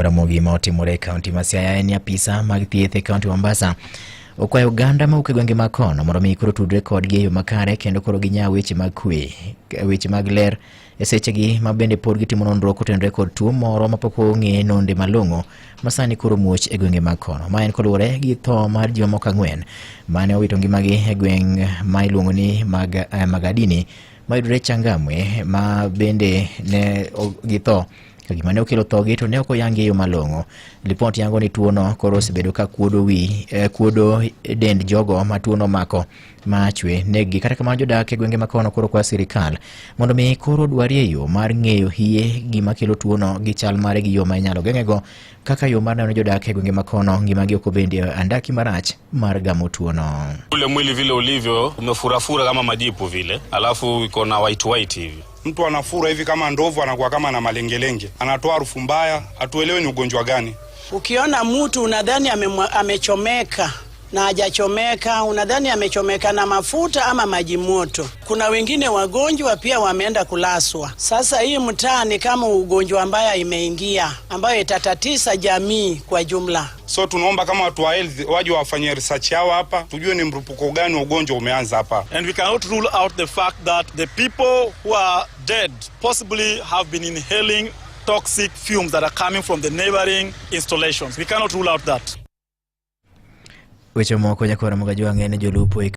Ramogi ma otimore e kaunti ma Siaya en ni apisa mag thieth e kaunti Mombasa okwayo oganda mawuok e gwenge mag kono mondo mi koro tudre kodgi e yo makare kendo koro ginya weche mag kwe, weche mag ler e sechegi ma bende pod gitimo nonro kotenore kod tuo moro mapok ong'e nonde malong'o ma sani koro muoch e gwenge mag kono. Ma en koluwore gi tho mar ji mamoko 4 mane owito ngimagi e gweng' ma iluongo ni mag, Magadini mayudore Changamwe ma bende ne githo ka gima ne okelo thogi to ne ok oyangi e yo malong'o. Lipot yango ni tuono koro osebedo ka kuodo wi kuodo dend jogo ma tuono omako ma chwe neggi. Kata kamano jodak e gwenge makono koro kwa sirikal mondo mi koro dwarie yo mar ng'eyo hie gima kelo tuono gi chal mare gi yo ma inyalo geng'ego kaka yo mar neno jodak e gwenge makono ngimagi ok obedi e andaki marach mar gamo tuono. Ule mwili vile ulivyo umefurafura kama majipu vile, alafu iko na white white hivi. Mtu anafura hivi kama ndovu, anakuwa kama na malengelenge, anatoa harufu mbaya, hatuelewi ni ugonjwa gani. Ukiona mtu unadhani amechomeka na hajachomeka, unadhani amechomeka na mafuta ama maji moto. Kuna wengine wagonjwa pia wameenda kulaswa. Sasa hii mtaa ni kama ugonjwa ambayo imeingia ambayo itatatisa jamii kwa jumla. So tunaomba kama watu wa health waje wafanye research yao hapa, tujue ni mrupuko gani wa ugonjwa umeanza hapa. And we cannot rule out the fact that the people who are dead possibly have been inhaling toxic fumes that are coming from the neighboring installations. We cannot rule out that. Weche moko nyakwara Mogajwang' en jolupo e